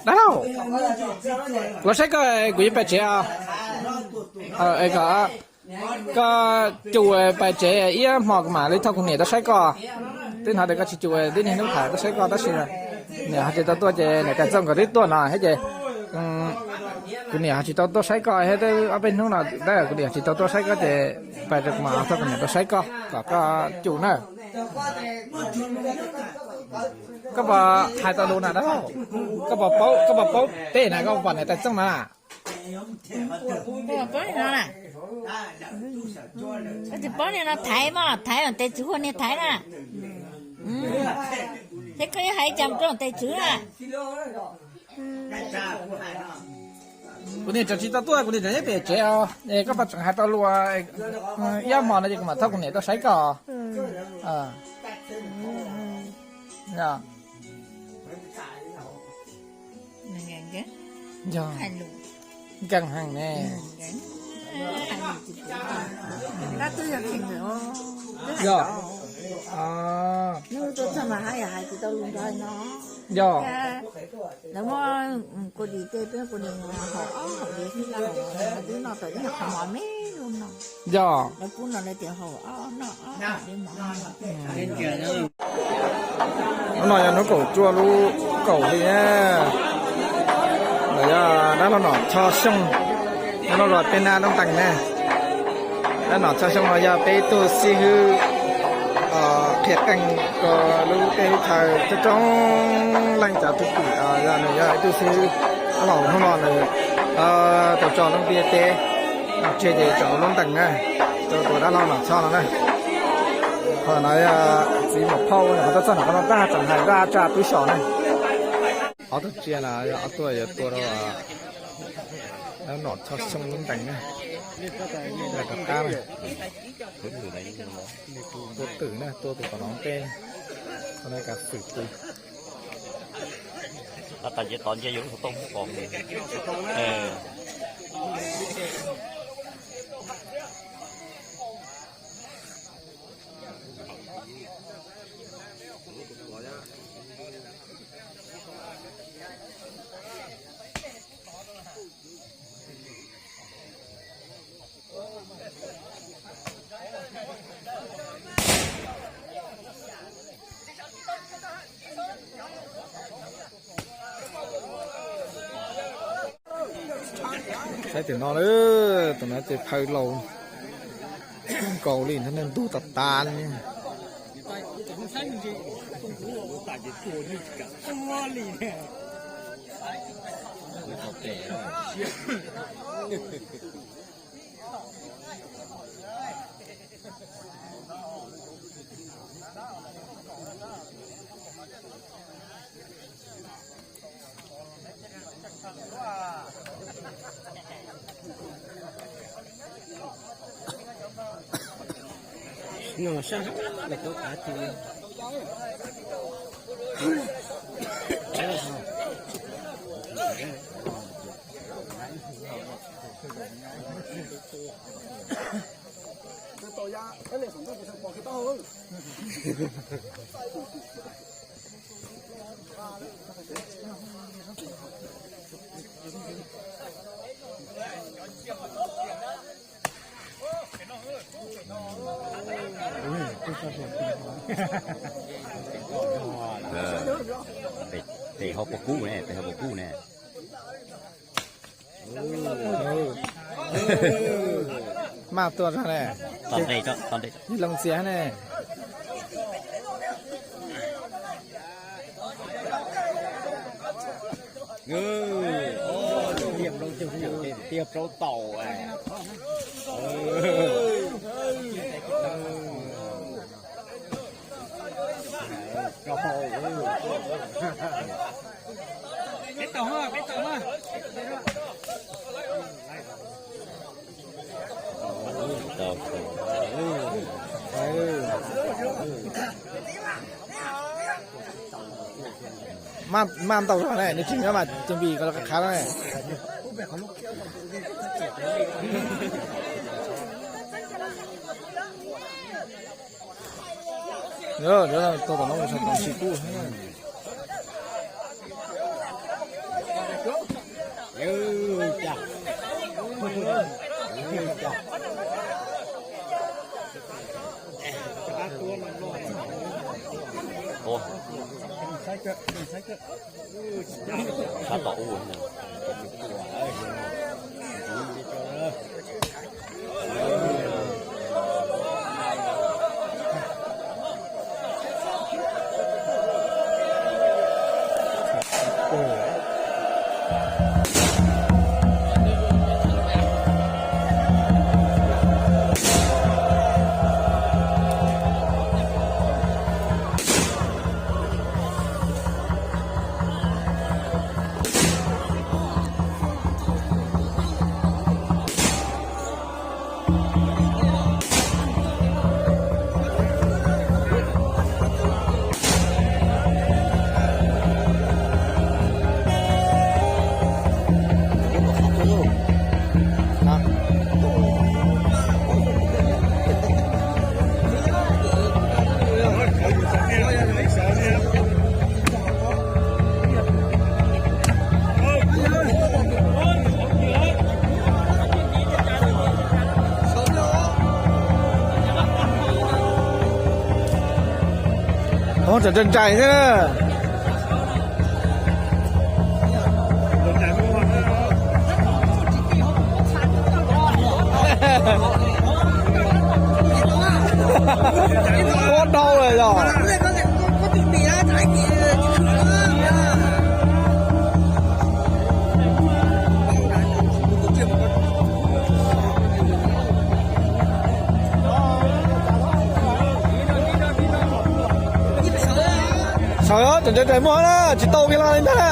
Dab laug, los saib koj, kuv yuav pais tsev os. Koj cum pais tsev ib hmo kuv mam li thauj kuv niam tuaj saib koj. Twb hnov tias koj tsis cum, twb niaj hnub tham tuaj saib koj tab sis niam ho tsis tau tuaj ces niam tais txoj nkawd twb tuaj no thiab ces kuv niam ho tsis tau tuaj saib koj thiab, twb ob peb hnub no tab kuv niam tsis tau tuaj saib koj ces pais rau kuv mam thauj kuv niam tuaj saib koj kom koj cum na. Koj puas hais tau lus na dab laug? Koj puas paub, koj puas paub teb na, koj puas pom niam tais txoj no na? Koj tsis paub niag no thaiv mog, thaiv tes tswv, hu niag thaiv na. Thiab koj yuav hais cas rau tes tswv na? Kuv niam tseem tsis tau tuaj, kuv niam tseem nyob pem tsev os. Koj puas tseem hais tau lus, ib hmo no ces kuv mam thauj kuv niam tuaj saib koj. Yog, nkeeg heev ne. Yog, yog, lawv muab kua dis tej peb kua dis haum ob haum diav xwb, twb noj tau ib nyuag qhov mov me lug no. Yog, lawv pub no lawv tias haum ob noj ob haum diav mov. Hnub no yog hnub kaum cuaj lub kaum hli na. Los yog dab laug Nom Txhoj Xyooj, dab laug los peb nab Loob Ntees ne. Dab Nom Txhoj Xyooj no yog peb tug xib hwb qhia qeej rau lub teb lub chaw coob coob leej cov tub tub, yog nws yog ib tug xib hwb laus hnub no nws tau tso lub ntiaj teb tseg ces tso Loob Ntees na, rau tus dab laug Nom Txhoj no na. Qhov no yog txiv muam phauj, qhov txog no qhov no tab tseem hais zaj tsaj pwb xyom na. Ob tug tsiaj no yog ob tug yuav tua rau dab Nom Txhoj Xyooj Loob Ntees na. Rov qab na, tua twm na, tua tus tom no tej, qhov no kav fwm pw. Tod nce yuav lub xov tooj pom. Saib tim no lawm, tus no ces phaw laus nkaus li, ntug tas tas li. Tes hauv paus kub ne, tes hauv paus kub ne. Maj tuaj zog ne. Loo txias ne. Tiag plaub tau. Maj ntau zog ne, nws tsis nyob mas tus npis ko los qab qab ne. Tus tom no tsis kub. Ov, tseem ntsais ntsais thiab na. Ua dhau lawm yog. Sawv, tseem ntsais ntsais muaj na, tsis tau kiag li ntag na.